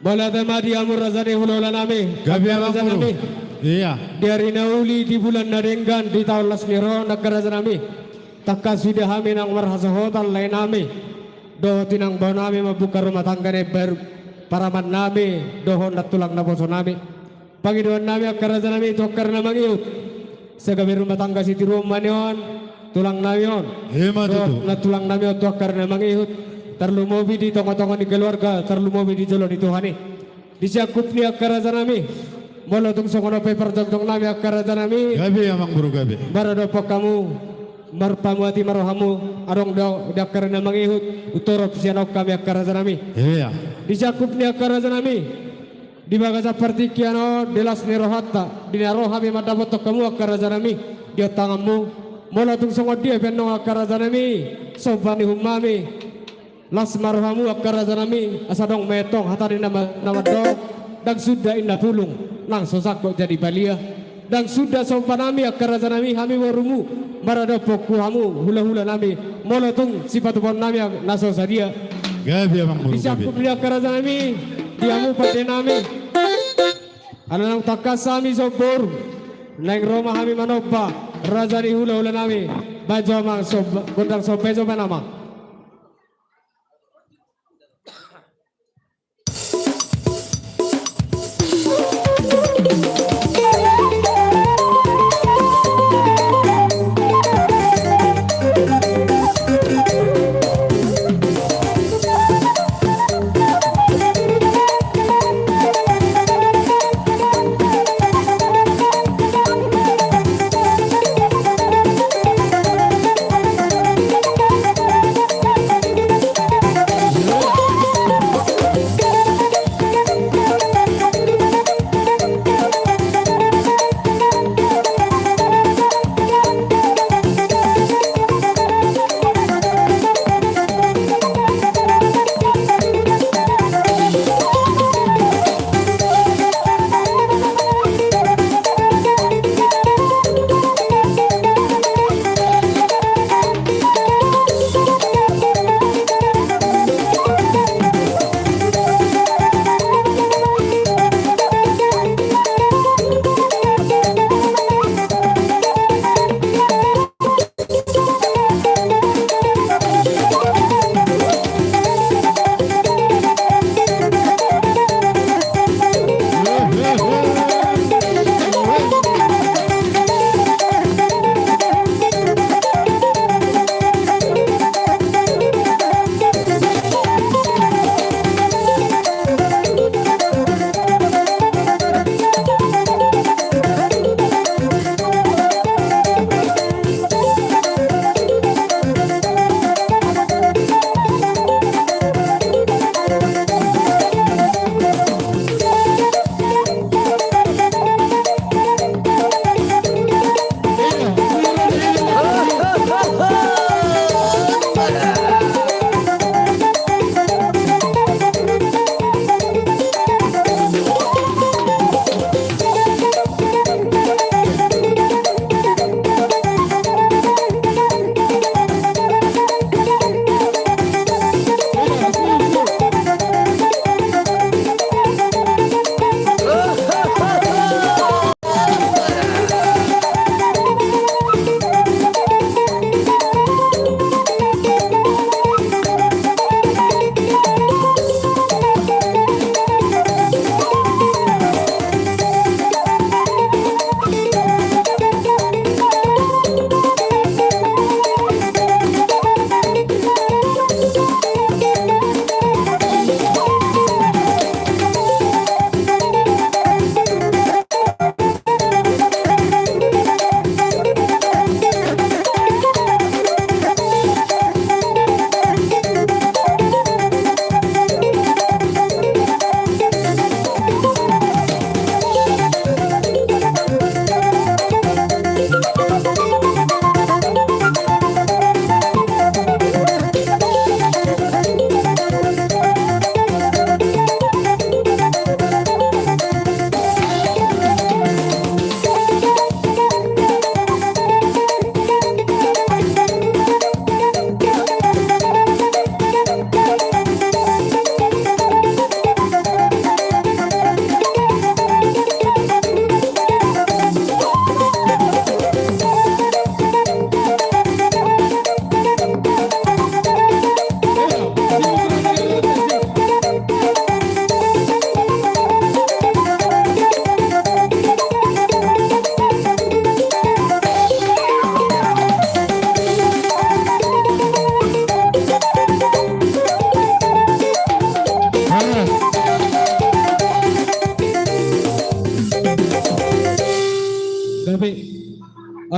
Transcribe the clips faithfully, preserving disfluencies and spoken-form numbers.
Mauliate ma di hamu raja ni hulahula nami. Gabe, angka raja nami. Iya. Di ari na uli, di bulan na denggan, di taon las ni roha, angka raja nami, tangkas sude hami naung marhasohotan lae nami dohot inang bao nami mambuka rumah tangga na imbaru, paraman nami dohot nantulang naposo nami. Pangidoan nami, angka raja nami, tu angka ari na mangihut, sai gabe rumah tangga sitiruon ma nian tulang nami on. Ima tutu. Dohot nantulang nami on tu angka ari na mangihut, tarlumobi di tongatonga ni keluarga, tarlumobi di jolo ni Tuhan i. Di siangkup ni, angka raja nami, molo tung songon on pe parjongjong nami, angka raja nami, gabe, amang boru, gabe, maradophon hamu, marpamuati ma rohamu, adong do di angka ari na mangihut, umtorop sian on hami, angka raja nami. Iya. Di siangkup ni, angka raja nami, di bagasan partingkian on, di las ni rohanta, di na ro hami mandapothon hamu, angka raja nami, di on tanganmu. Molo tung songon dia pe annon, angka raja nami, somba ni uhum nami, las ma rohamu, angka raja nami, asa adong ma i antong hata ni na ma-, na mandok: Ndang suda inna pulung, nang so sangkot jadi balian. Ndang suda somba nami, angka raja nami, hami borumu, maradophon tu hamu hulahula nami, molo tung sipatupaon nami na so sadia. Gabe, amang boru, gabe. Di siangkup ni, angka raja nami, di hamu pande nami, ala naung tangkas hami somba boru, naeng ro ma hami manomba raja ni hulahula nami. Bahen jo, amang, somba, gondang somba i jo, bahen, amang.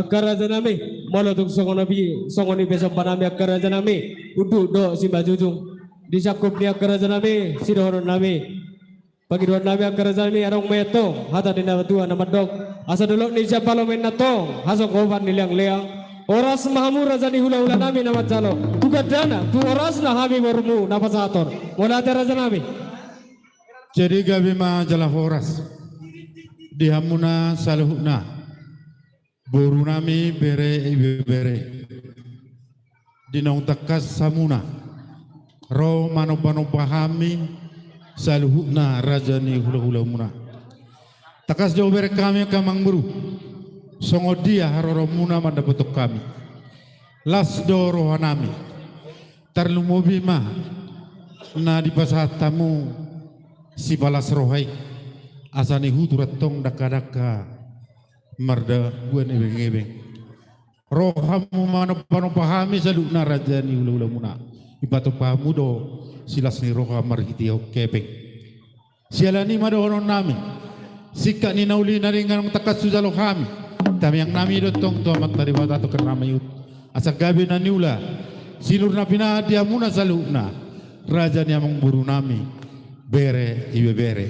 Angka raja nami, molo tung songon i pe, songon i pe somba nami angka raja nami, unduk dohot simanjujung. Di sangkup ni angka raja nami, sidohonon nami. Pangidoan nami angka raja nami, adong ma i antong hata ni na tua na mandok, asa dolok ni sian Palomain antong hasongkopan ni leangleang. Horas ma hamu raja ni hulahula nami na manjalo tu gandana, tu horasna hami borumu na pasahathon. Mauliate raja nami. Jadi gabe ma jala horas di hamuna saluhutna, boru nami, bere, ibebere. Di naung tangkas hamuna ro manombanomba hami saluhutna raja ni hulahulamuna. Tangkas do hubereng hami angka amangboru songon dia haroramuna mandapothon hami. Las do roha nami. Tarlumobi ma na dipasahat hamu sipalas roha i, asa nihutur antong dangkadangka mardabuan ebengebeng. Ro hamu manombanomba hami saluhutna raja ni hulahulamuna, dipatompa hamu do silas ni roha marhitehon hepeng. Siala ni i ma dohonon nami, singkat ni na uli na denggan naung tangkas hujalo hami, tamiang nami do antong tu Amanta Debata tu angka na mangihut, asa gabe na niula sinur na pinahan di hamuna saluhutna raja ni amangboru nami, bere, ibebere.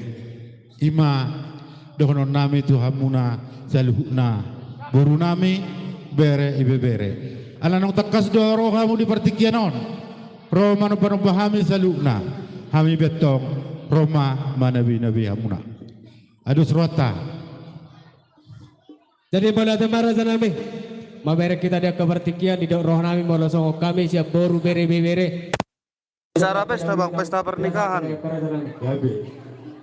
I ma dohonon nami tu hamuna saluhutna, boru nami, bere, ibebere. Ala naung tangkas do ro hamu di partingkian on, ro manombanomba hami saluhutna, hami pe antong ro ma manabinabei hamuna. Ados rohanta. Jadi mauliate ma raja nami. Mamereng hita di angka partingkian, didok roha nami molo songon hami sian boru, bere, ibebere. Acara pesta, Bang, pesta pernikahan.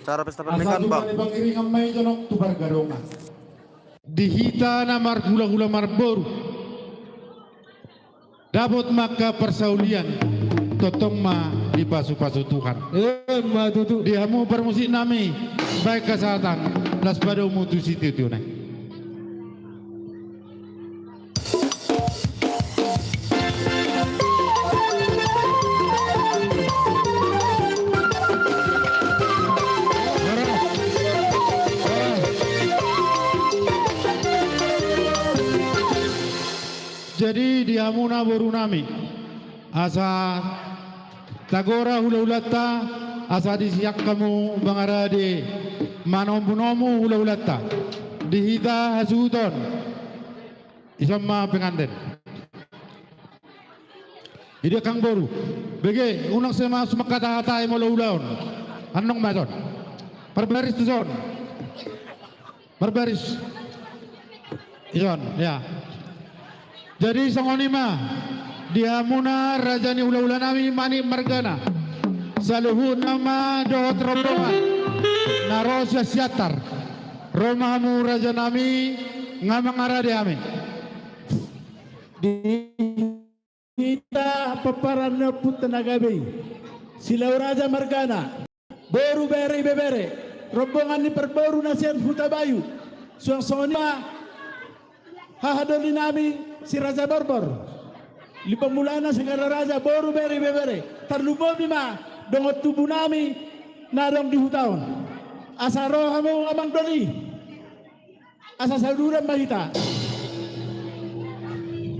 Acara pesta pernikahan, Bang. Di hita na marhulahula marboru, dapot ma angka parsaulian, tongtong ma dipasupasu Tuhan. Emma tutu. Di hamu parmusik nami, baen hasahatan, laos padomu tu sitiotio nai. Jadi di hamuna boru nami, asa tagora hulahulanta, asa disian hamu mangarade manombunomu hulahulanta. Di hita hasuhuton, ison ma penganten. Idia angka boru, bege, unang sai ma sumangkatahatai molo ulaon. Annon ma ison. Parbaris tu son. Marbaris. Ison, ya. Jadi songon i ma, di hamuna raja ni hulahula nami Manik margana, saluhutna ma dohot rombongan na ro sian Siantar. Ro ma hamu raja nami, nga mangarade hami. Di hita pomparan ni ompunta na gabe i, Silau Raja margana, boru, bere, ibebere, rombongan ni parboru na sian Hutabayu, suang songon i ma hahadoli nami si Raja Borbor, Limbong Mulana Sagala Raja, boru, bere, ibebere, tarlumobi ma dongan tubu nami na adong di huta on. Asa ro hamu amang doli. Asa sauduran ma hita.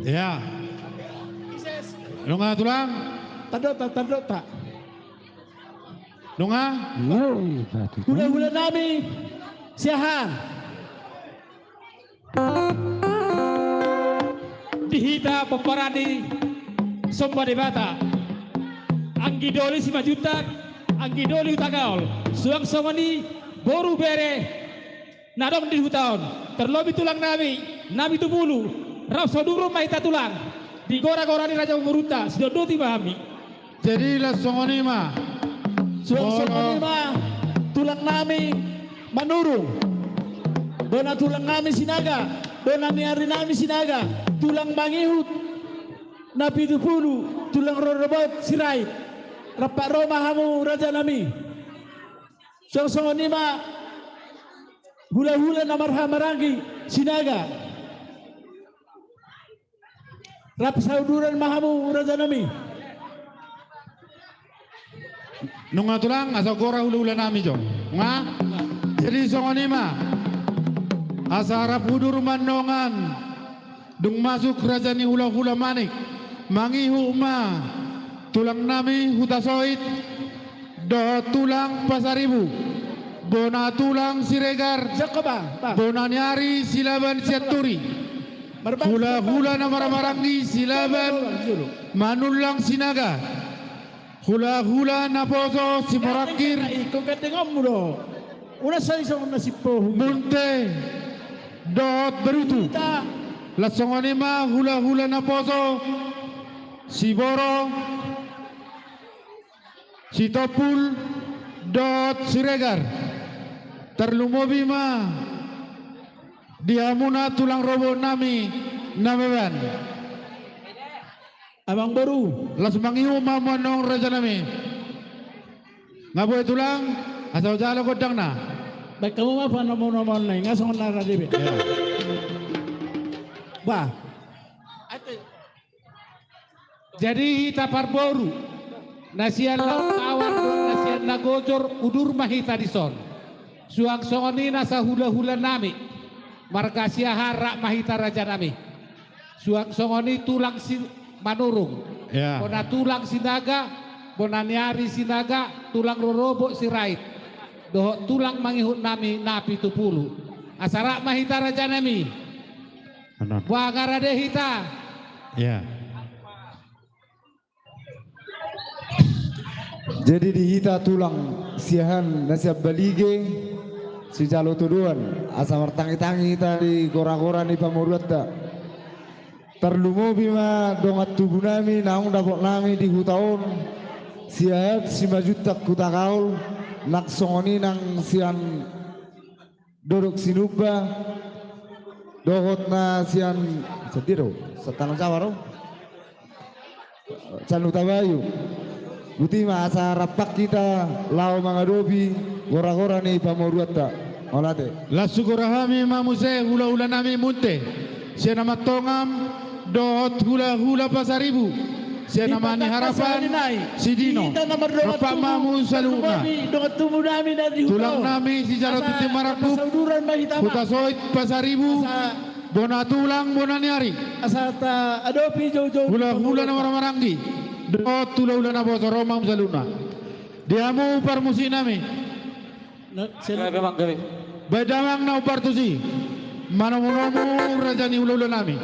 Ya. Nunga tulang? Tandok ta, tandok ta. Nunga? Hulahula nami, siahaan. Di hita pomparan ni somba Debata, anggi doli Simanjuntak, anggi doli Hutagaol, suang songon i boru, bere, na adong di huta on, tarlobi tulang nami, na pitu pulu, rap saudurhon ma hita tulang, di goragora ni raja boruta, sidondoti ma hami. Jadi laos songon i ma. Suang songon i ma, tulang nami Manurung, bona tulang nami Sinaga, bona ni ari nami Sinaga, tulang mangihut na pitu pulu, tulang rorobot Sirait, rap ro ma hamu raja nami. Suang songon i ma, hulahula na marhahamaranggi Sinaga, rap sauduran ma hamu raja nami. Nunga tulang, asa gora hulahula nami jo. Nunga? Jadi songon i ma. Asa rap udur ma dongan Dung masuk raja ni hulahula Manik, mangihut ma tulang nami Hutasoit dohot tulang Pasaribu, bona tulang Siregar, Jakoba, Bang. Bona ni ari Silaban Sianturi, Marbang, hulahula na marhahamaranggi Silaban Manullang Sinaga, hulahula naposo Simorangkir, Ikon gandengonmu do. Unang sai songon na sipohu. Munte dohot Berutu. Hita. Laos songon i ma hulahula naposo Siboro, Sitompul dohot Siregar. Tarlumobi ma di hamuna tulang rorobot nami na beban. Amang boru. Laos mangihut ma hamu annon raja nami. Nga boi tulang, asa hujalo gondangna. Baen hamu ma panomu-nomuonna i, nga songon na rade be. Iya. Bah. Jadi hita parboru, na sian Laut Tawar dohot na sian Nagojor, udur ma hita dison. Suang songon i nasa hulahula nami, marga Siahaan, rap ma hita raja nami. Suang songon i tulang Simanurung. Ya. Bona tulang Sinaga, bona ni ari Sinaga, tulang rorobot Sirait. Dohot tulang mangihut nami na pitu pulu. Asa rap ma hita raja nami. Anon. Boha nga rade hita. Ya. Jadi di hita tulang Siahaan na sian Balige, sijalo todoan, asa martangi-tangi hita di gora-gora ni pamoruonta. Tarlumobi ma dongan tubu nami naung dapot nami di huta on, Siahaan Simanjuntak Hutakaol, nang songon i nang sian Dodok Sinumba, dohot na sian, sian dia do, sian Tano Jawa do. Sian Hutabayu. Boti ma asa rap hita laho mangadopi gora-gora ni pamoruonta. Mauliate. Laos sugora hami ma muse hulahula nami Munte. Sian Amantongam, dohot hulahula Pasaribu, sian Ama ni Harapan, si Dino. Rap ma hamu saluhutna. Tulang nami sijalo tintin marangkup, Hutasoit, Pasaribu, bona tulang, bona ni ari. Hulahula na marhahamaranggi dohot hulahula naposo, ro ma hamu saluhutna. Di hamu parmusik nami. Baen damang na umpartusi. Manomu-nomu raja ni hulahula nami.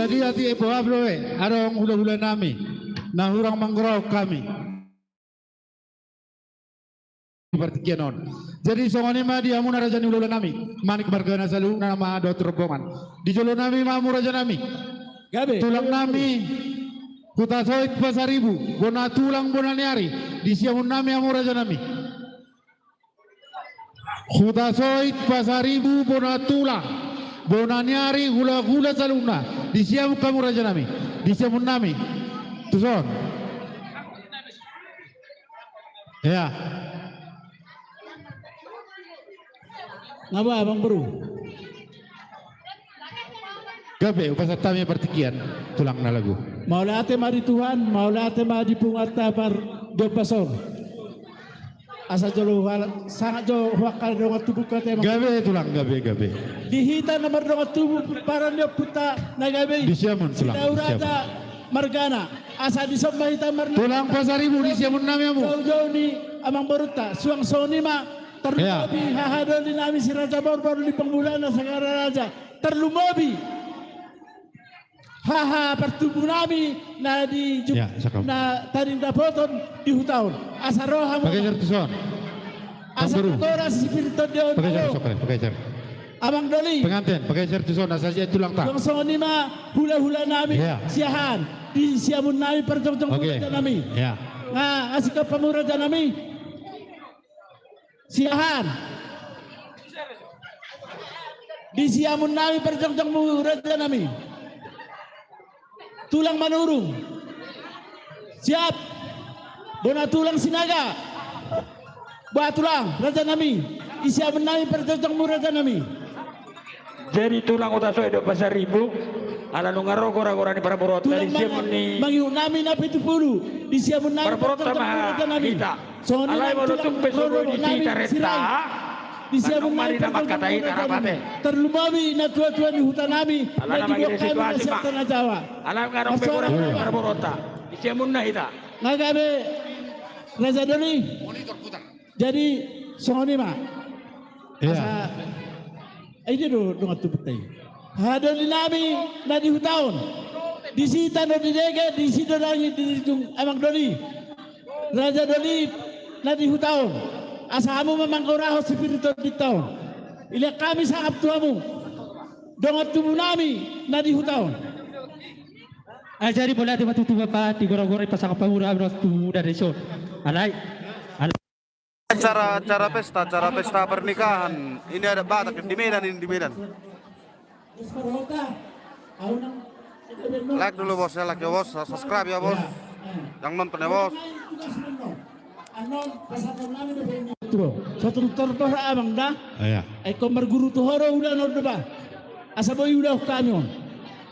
Jadi, ate, boha do be, adong hulahula nami na hurang manggorahon hami di partingkian on. Jadi, songon i ma di hamuna raja ni hulahula nami, Manik margana, saluhutna nama dohot rombongan. Di jolo nami ma hamu raja nami. Gabe. Tulang nami, Hutasoit Pasaribu, bona tulang bona ni ari, di siamun nami hamu raja nami. Hutasoit Pasaribu, bona tulang bona ni ari, hulahula saluhutna, di siamun hamu raja nami, di siamun nami. Tuson. Ya. Nga boha, amangboru? Gabe, hupasahat hami partingkian, tulang na lagu. Mauliate ma di Tuhan, mauliate ma di punguanta parjolo on. Asa jolo hual-, sangap jo huangka dongan tubu, ate, amang. Gabe, tulang, gabe, gabe. Di hita na mardongan tubu, pomparan ni ompunta na gabe i, di siamun, tulang, Sinaga, di siamun. Raja margana. Asa dison ma hita marnida. Tulang Pasaribu, di siamun nami hamu. Joujou ni amangborunta. Suang songon i ma, tarlumobi, ya, haha doli nami Si Raja Borbor di Pangulana Sagara Raja. Tarlumobi haha partubu nami na di Jum-, ya, sakam, na tading dapoton di huta on. Asa ro hamu. Pageser tuson. Asa, amangboru, tu toras sipir tondi on. Pageser, alo. Sok, pageser. Amang doli. Pengantin, pageser tuson, asa sian tulangta. Suang songon i ma hulahula nami. Ya. Siahaan. Di siamun nami parjongjong, oke, raja nami. Ya. Nga asing hamu raja nami. Siahaan. Di siamun nami parjongjongmu raja nami. Tulang Manurung. Siap. Bona tulang Sinaga. Boha tulang, raja nami. Di siamun nami parjongjongmu raja nami. Jadi tulang Hutasoit dohot Pasaribu, ala nunga ro goragora ni parboruonta, tulang di siamun ni, mangihut nami na pitu pulu, di siamun nami parboruonta ma hita. Songon i ma tulang ro dohot nami Sirait. Di siamun nami parjongjongmu raja nami. Tarlumobi natuatua ni huta nami na di dok nami na sian Tana Jawa. Ala nunga ro goragora ni parboruonta, di siamunna hita. Nga gabe, raja doli. Jadi, songon i ma. Iya. Asa, ai dia do dongan tubu ta i. Haha doli nami na di huta on. Disi tano didege, disi do langit dijunjung, amang doli. Raja doli na di huta on. Asa hamu ma manggorahon sipir tondinta on. Ilean hami sangap tu hamu, dongan tubu nami na di huta on. Ai jadi mauliate ma tutu, Bapa, di goragora i pasangap hamu dohot tubu na dison. Alai. Alai. Acara, acara pesta, acara pesta pernikahan. Ini adat Batak di Medan, ini di Medan. Like dulu, Bos, ya, like, ya, Bos, subscribe, ya, Bos. Yang nonton, ya, Bos. Tuh, satu terus amang da. Iya. Ai ingkon marguru tu ho do ulaon on do ba. Asa boi ulaon hami on.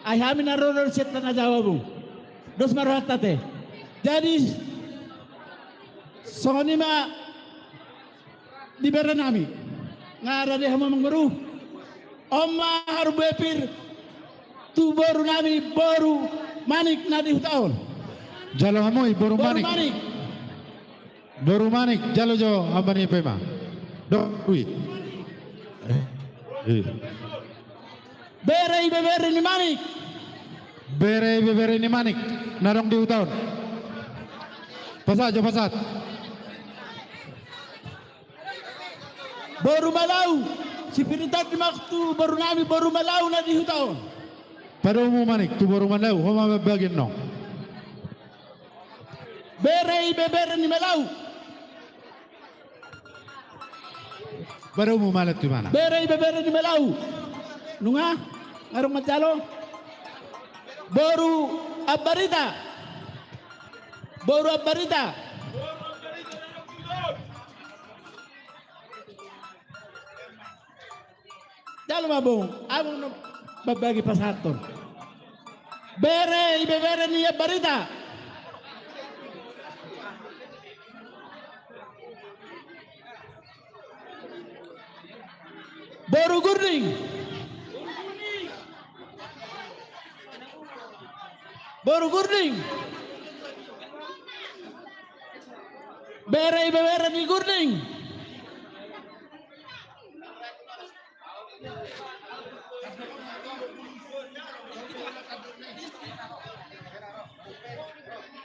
Ai hami na ro do sian Tana Jawa, Bung. Dos ma rohanta, ate. Jadi, songon i ma di bere nami. Nga rade hamu, amangboru. On ma harumpupir tu boru nami, boru Manik na di huta on. Jalo hamu i boru Manik. Boru Manik. Boru Manik, jalo jo, amban i pe ma. Dok, ui. Eh, eh. Bere ibebere ni Manik. Bere ibebere ni Manik na adong di huta on. Pasahat jo, pasahat. Boru Malau. Sipir tondinta ma tu boru nami, boru Malau na di huta on. Padomu, Manik, tu boru Malau, ho ma mambagi annon. Bere ibebere ni Malau. Padomu ma tu ibana. Bere ibebere ni Malau. Nunga, nga adong manjalo. Boru Ambarita. Boru Ambarita. Jalo ma, Bung, amu na mambagi pasahathon. Bere ibebere ni Ambarita. Boru Gurding. Boru Gurding. Bere ibebere ni Gurding.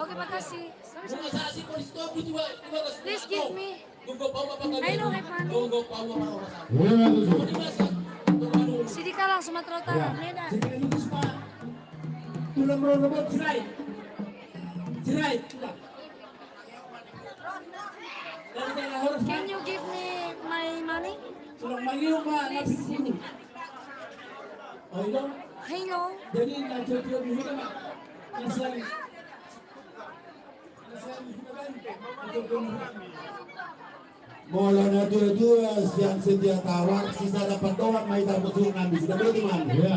Oke, makasih. Please give me. I don't have money. Iya, betul. Sidikalang, Sumatera Utara, Medan. Tulang mau robot, Sirait. Sirait, tulang. Can you give me my money? Tulang mangiu ma na pitu pulu. Ayo. Hang on. Jadi na tujuh puluh lima ma. Asal. Molo na tuatua sian Setia Tower, sisada pandohan ma hita musuh nami, sudah berarti mana? Iya.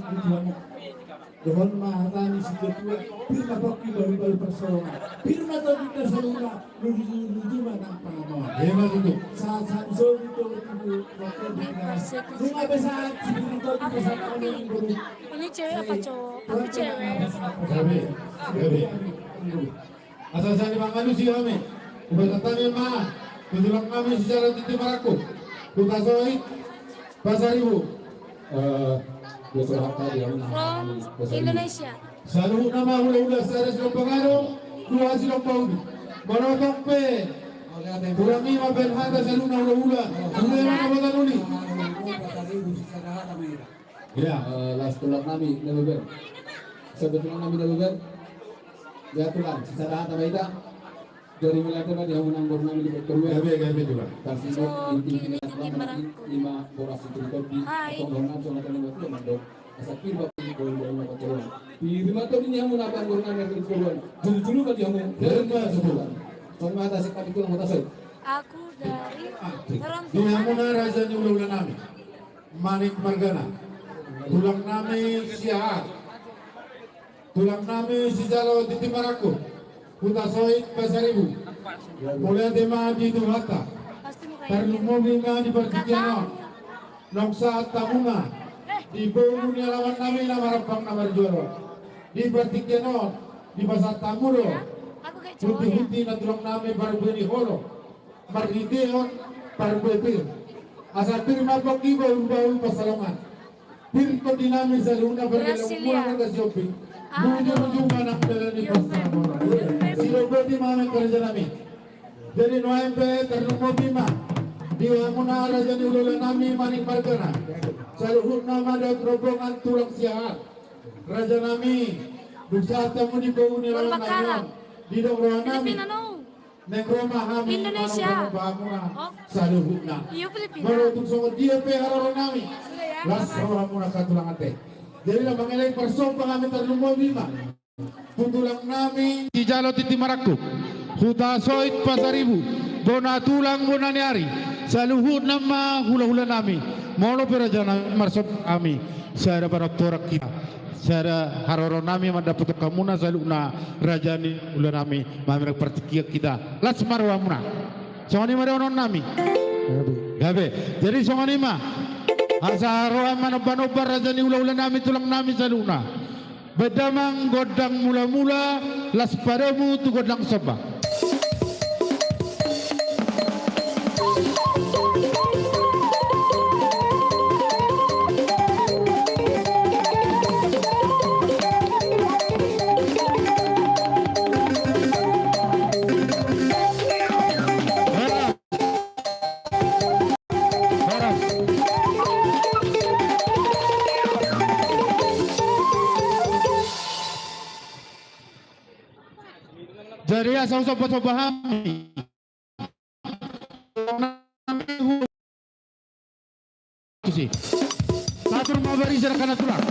di Tuhan. Dohot ma hata ni situatua, pir ma pongki bahu-bahu parsaongan. Pir ma tondi na saluhutna, luju-luju ma nang pangomoan. Ima tutu. Sahat-sahat i so di tutu waktu di. Nunga be sahat, sipir tondi pasahat kami. Ini cewek apa cowok? Ini cewek. Gabe, gabe. Asa sai mangalusi hami, hupasahat hami ma tu tulang nami sijalo tintin marangkup, Hutasoit Pasaribu. Eh, dia sudah tadi, ya, From Indonesia. Saluhutna ma hula-hula sada silombang adong, dua silombang ulu. Molo tong pe tulang i mambahen hata saluhutna hula-hula. Hula-hula na botan uli. Ya, eh, las tulang nami na beber. Sada tulang nami na beber. Ya tulang, sisada hata ma hita. Jadi melihat tadi yang menang boru nami di Victoria. Gabe, gabe tulang. Tarsi inti ni tulang nami ima boras itu di tong boru nami songon tadi waktu mandok. Asa pir bak ini boru boru nami Victoria. Pir ma tadi ni hamu nabang boru nami Victoria. Julu-julu bak hamu. Gabe tulang. Tong mata sekali tulang mata soi. Aku dari Toronto. Di hamu na raja ni hula-hula nami. Manik margana. Tulang nami Siahaan. Tulang nami sijalo tintin marangkup. Hutasoit Pasaribu. Mauliate ma di Tuhanta. Tarlumobi ma di partingkian on. Naung sahat hamuna di boru ni alaman nami na marampang na marjual on. Di partingkian on dipasahat hamu do. Hunti-hunti na tulang nami parbue ni holong. Marhitehon parbue pir. Asa pir ma pongki bahu-bahu parsaongan. Pir tondi nami saluhutna pargelong mula marga Sihombing. Luju-luju ma nang dalan ni parsaongan. Sidok boti ma nang raja nami. Jadi nuaeng pe tarlumobi ma di hamu na raja ni hula-hula nami manik margana. Saluhutna ma dohot rombongan tulang Siahaan. Raja nami, dung sahat hamu di boru ni alaman nami on. Didok roha nami. Naeng ro ma hami manoba-noba hamuna saluhutna. Molo tung songon dia pe haroro nami, las rohamuna angka tulang ate. Jadi na mangeleng parsomba hami tarlumobi ma tu tulang nami sijalo tintin marangkup, Hutasoit Pasaribu, bona tulang bona ni ari, saluhutna ma hula-hula nami. Molo pe raja nami marsomba hami, sada panortoran hita. Sada haroro nami mandapothon hamuna saluhutna raja ni hula nami, mamereng partingkian hita. Las ma rohamuna. Songon i ma dohonon nami. Gabe. Jadi songon i ma. Asa ro hami manoba-noba raja ni hula-hula nami tulang nami saluhutna. Baen damang gondang mula-mula las padomu tu gondang somba. Jadi asa husomba-somba hami. Sahat ma barisan angka na tulang.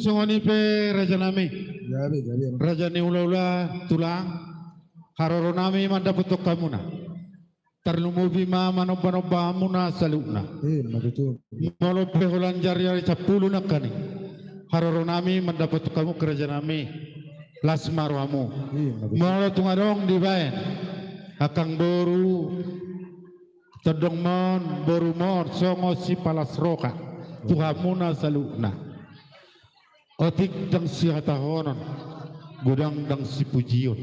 Songon i pe raja nami. Gabe, gabe. Raja ni hulahula, tulang. Haroro nami mandapothon hamuna. Tarlumobi ma manombanomba hamuna saluhutna. Ima tutu. Molo pe holan jari ari sampulu nangkaning, haroro nami mandapothon hamu raja nami, las ma rohamu. Ima tutu. Molo tung adong dibaen angkang boru, tondongmon, borumon songon sipalas roha tu hamuna saluhutna. Otik ndang sihatahonon, godang ndang sipujion.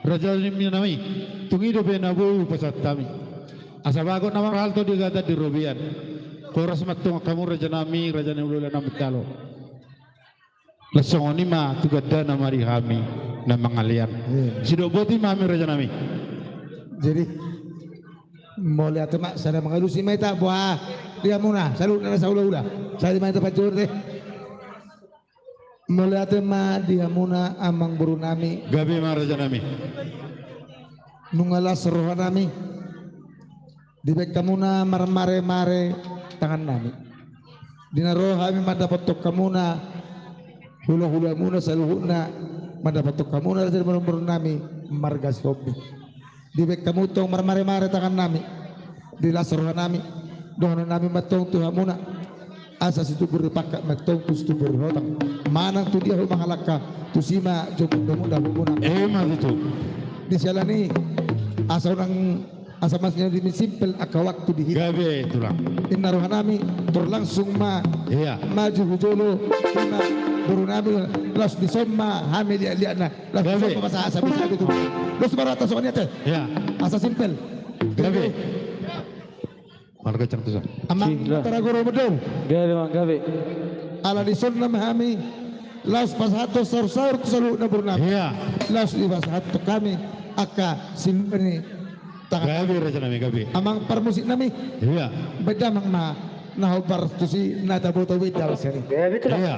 Raja nami, tung i dope na boi hupasahat hami. Asa bagot na marhalto di hata di robean. Horas ma antong hamu raja nami, raja ni hulahula na mangalo. Las songon i ma tu gandana ma di hami na mangalean. Iya. Sidok boti ma hami raja nami. Jadi, mauliate ma, sada mangalusi ma hita, boha di hamuna saluhutna na sahulahula. Sada ma hita panjouon te. Mauliate ma di hamuna amangboru nami. Gabe ma raja nami. Nunga las roha nami. Dibaen hamuna marmaremare tangan nami. Di na ro hami mandapothon hamuna, hulahulamuna saluhutna, mandapothon hamuna raja ni manomboron nami marga Sihombing. Dibaen hamu tong marmaremare tangan nami. Di las roha nami, dohonon nami ma tong tu hamuna. Asa situmbur ni pangkat ma tong tu situmbur ni hotang. Manang tu dia ho mangalangka, tusi ma jomung-jomung dapotonmuna. Ima tutu. Di siala ni i, asa unang, asa masimpel angka waktu di hita. Gabe tulang. Ninna roha nami, tor langsung ma. Iya. Maju hu jolo, ninna boru nami, laos dison ma hami liatliatna. Laos dison ma pasahatsahat tu. Laos ma rohanta songon i ate. Iya. Asa simpel. Gabe. Marga cang tusa. Amang Batara Guru Medou. Gabe, amang, gabe. Ala dison ma hami laos pasahathon saursaur tu saluhutna boru nami. Iya. Laos dipasahathon hami angka siluhut ni tangan. Gabe raja nami, gabe. Amang parmusik nami. Iya. Baen damang ma na hombar tusi na taboto baen damang sian i. Gabe tulang. Iya.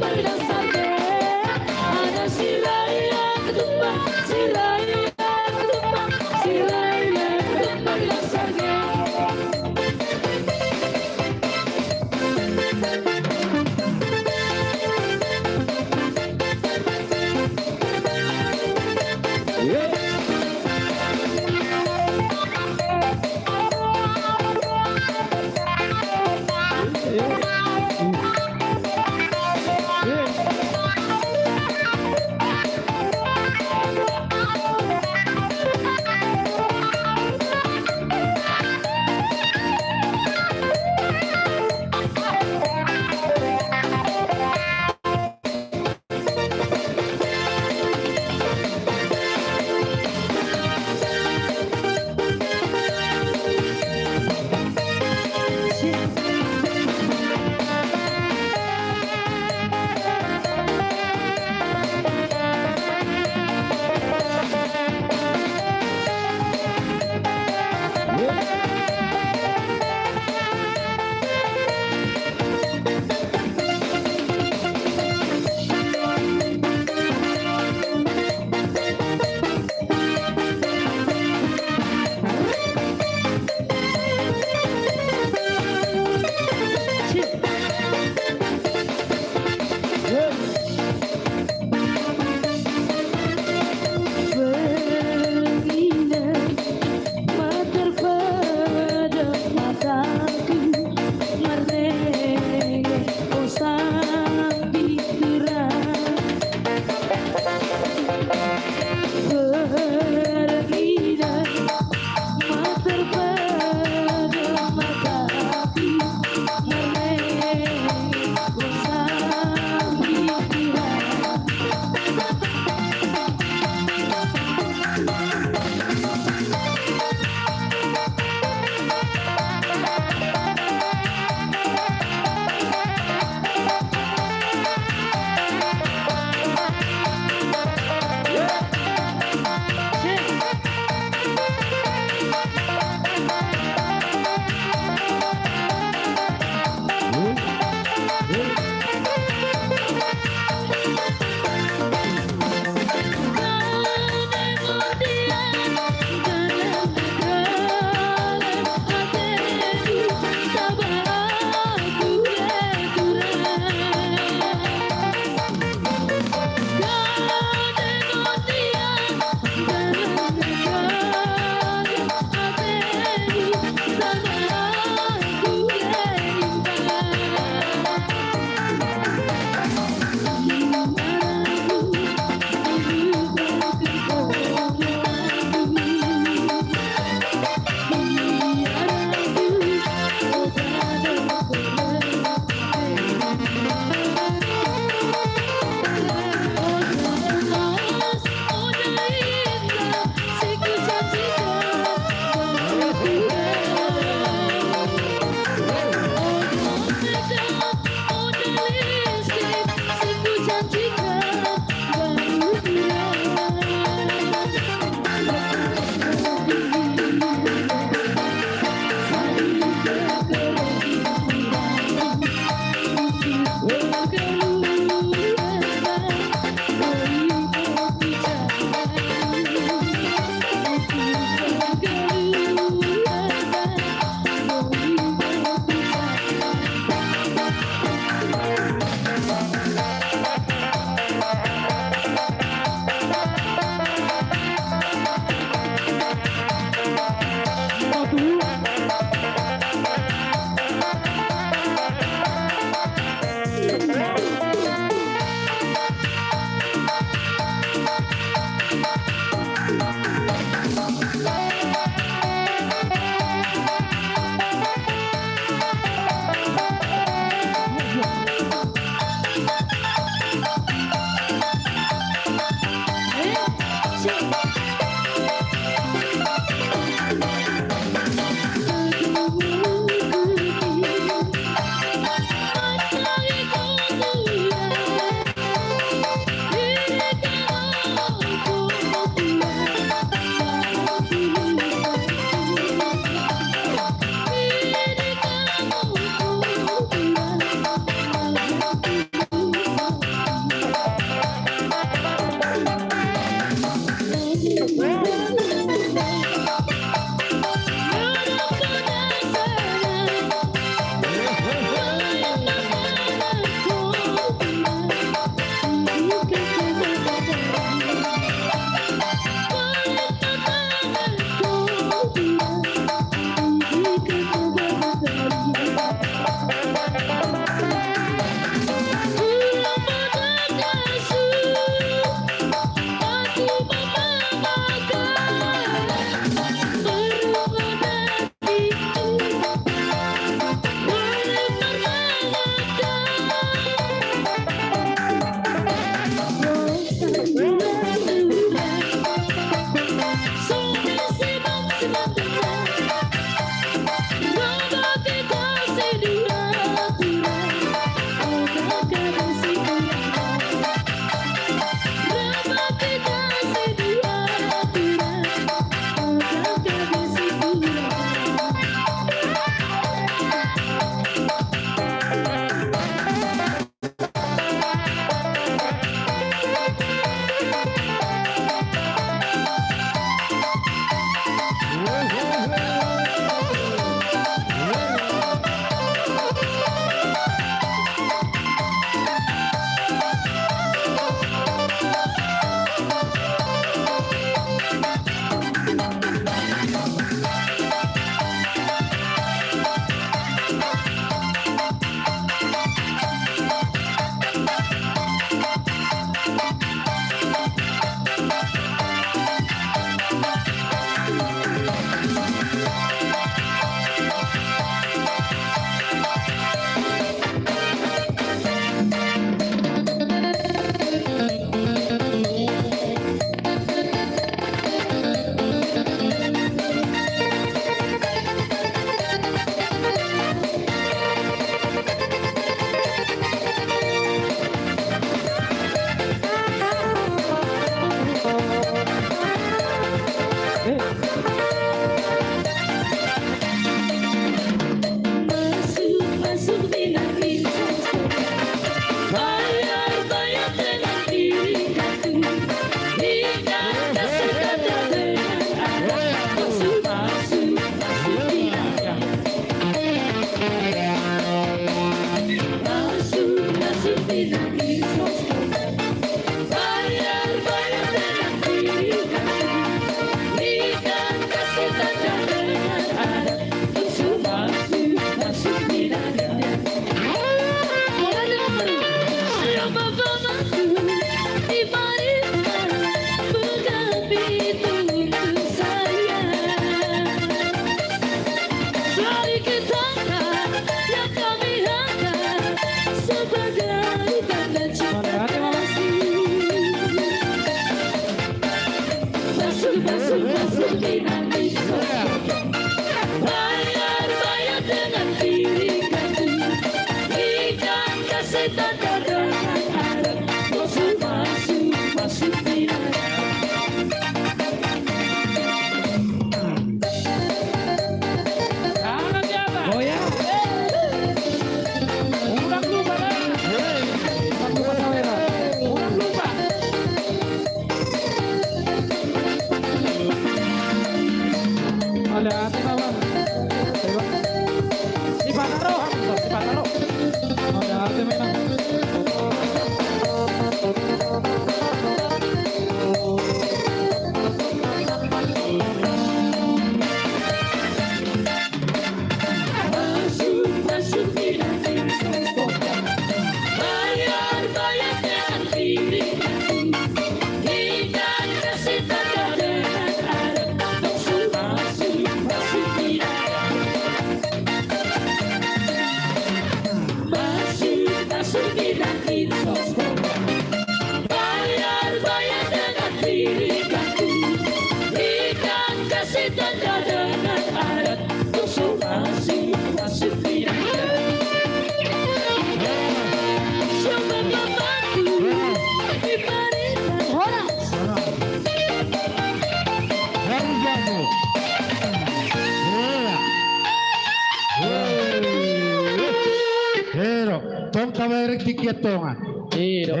Ero, tong tabereng tingki an tongan. Ero.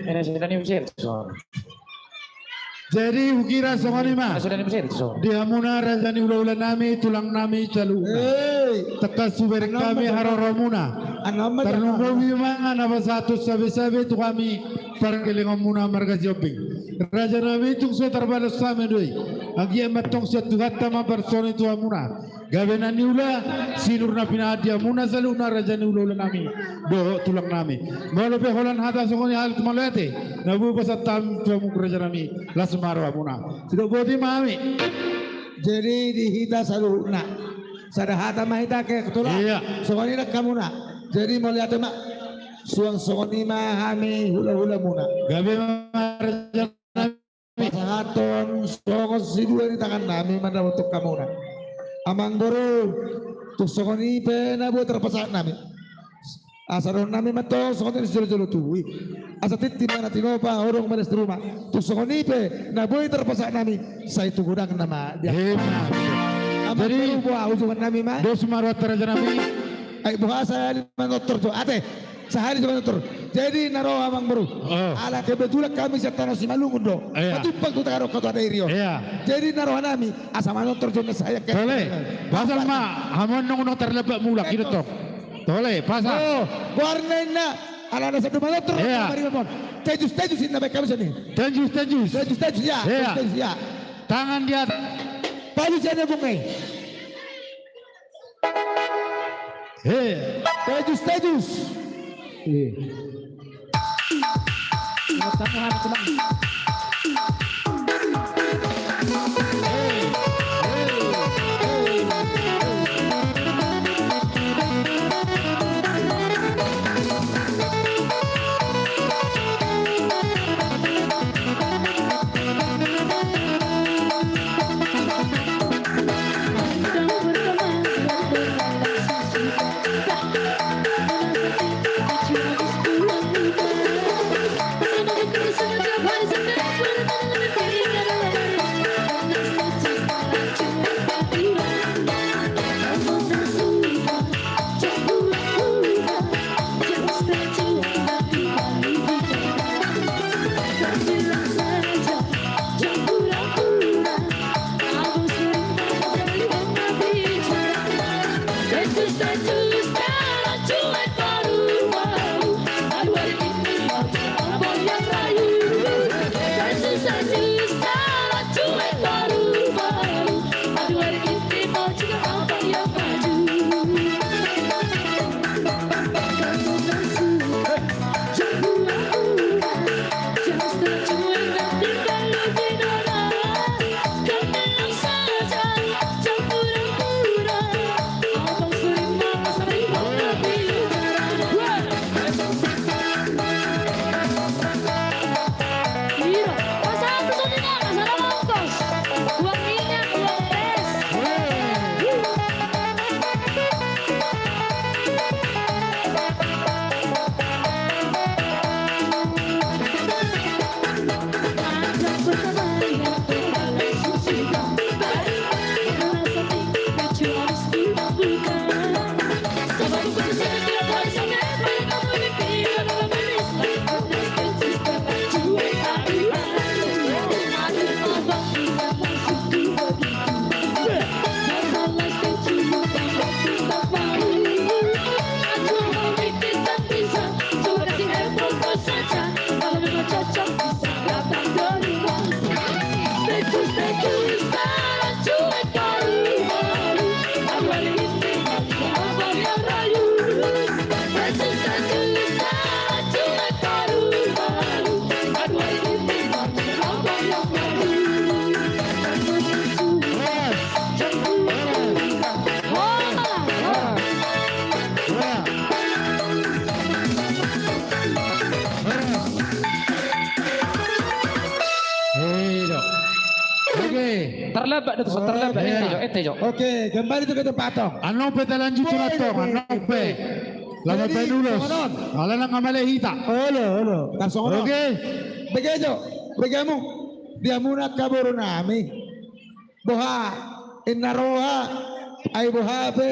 Ena sudah ni usir. Jadi hukira songon i ma. Di hamuna raja ni hulahula nami, tulang nami saluhutna. Tangkas hubereng hami haroromuna. Tarlumobi ma na pasahathon sabesabe tu hami pargellengonmuna marga Sihombing. Raja nami, tung so tarbalos hami do i. Anggiat ma tong sian Tuhanta ma parsongon i tu hamuna. Gabe na niula sinur na pinahan di hamuna saluhutna raja ni hulahula nami dohot tulang nami. Molo pe holan hata songon i, hata mauliate na boi pasahat hami tu hamu raja nami, las ma rohamuna. Sidok boti ma hami. Jadi di hita saluhutna sada hata ma hita, keketulan. Songon i nang hamuna. Jadi mauliate ma. Suang songon i ma hami hulahulamuna. Gabe ma raja nami. Pasahathon songon sidua ni tangan nami mandapothon hamuna. Amang boru, tung songon i pe na boi tarpasahat nami. Asa dohonon nami ma tong songon i, sijolojolo tubu i. Asa tintin ma na tinopa, odong ma na di rumah. Tung songon i pe na boi tarpasahat nami, sai tu godangna ma dia. Amang boru, boha ujungan nami ma. Dos ma rohanta raja nami. Ai boha sahali manortor jo ate. Sahali jo manortor. Jadi na ro amang boru. Ala kebetulan hami sian Tano Simalungun do. Matumpang tu Tagarong Katuadeiri on. Jadi na roha nami asa manortor jo na sahali. Tole. Pasal ma hamu, nunga tarlambat mulak i do tong. Tole, pasal. Goarna inna. Ala na sadu manortor. Tenjus, tenjus inna baen hami sian i. Tenjus, tenjus. Tenjus, tenjus, ya. Tenjus, tenjus, ya. Tangan di atas. Palu sian i bung i. He. Tenjus, tenjus. He. Tarlambat do tu son, tarlambat. Ente jo, ente jo. Oke, kembali tu ke tempat tong. Annon pe talanjut tu nantong, annon pe. Laho pe ulos. Ala nunga male hita. Olo, olo. Tar songon on. Oke. Bege jo, bege hamu. Di hamuna angka boru nami. Boha, inna roha, ai boha pe,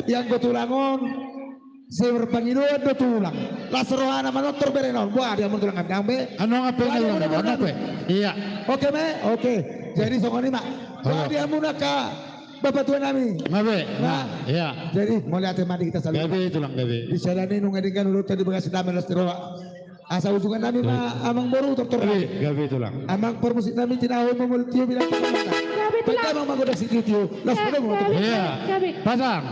ianggo tulang on, sai marpangidoan do tulang. Las rohana manortor berena on, boha di hamu tulang nami, damang be. Annon pe, annon pe. Iya. Oke me, oke. Jadi songon i ma. Boha di hamu angka bapatua nami. Gabe. Nah, iya. Jadi mauliate ma di hita saluhutna. Gabe tulang, gabe. Di sada ni nunga denggan ulaonta di bagas dame las ni roha. Asa ujungan nami ma amang boru tortor nami. Gabe tulang. Amang parmusik nami tinahu mamoltio bilang. Gabe tulang. Baen damang ma godang sitiotio. Las poda mo. Iya. Pasang.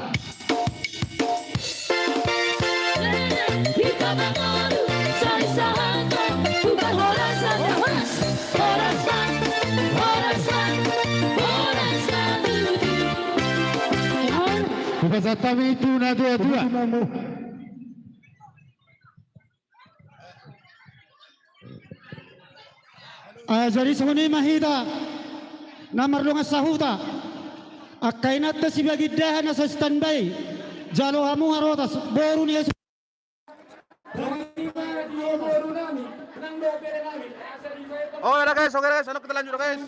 Hupasahat hami tu na tua-tua. Ah, jadi songon i ma hita na mardongan sahuta. Angka inanta Sibagindahan na so standby, jalo hamu harotas, boru ni Yesus. Oke da guys, oke da guys, annon hita lanjut da guys.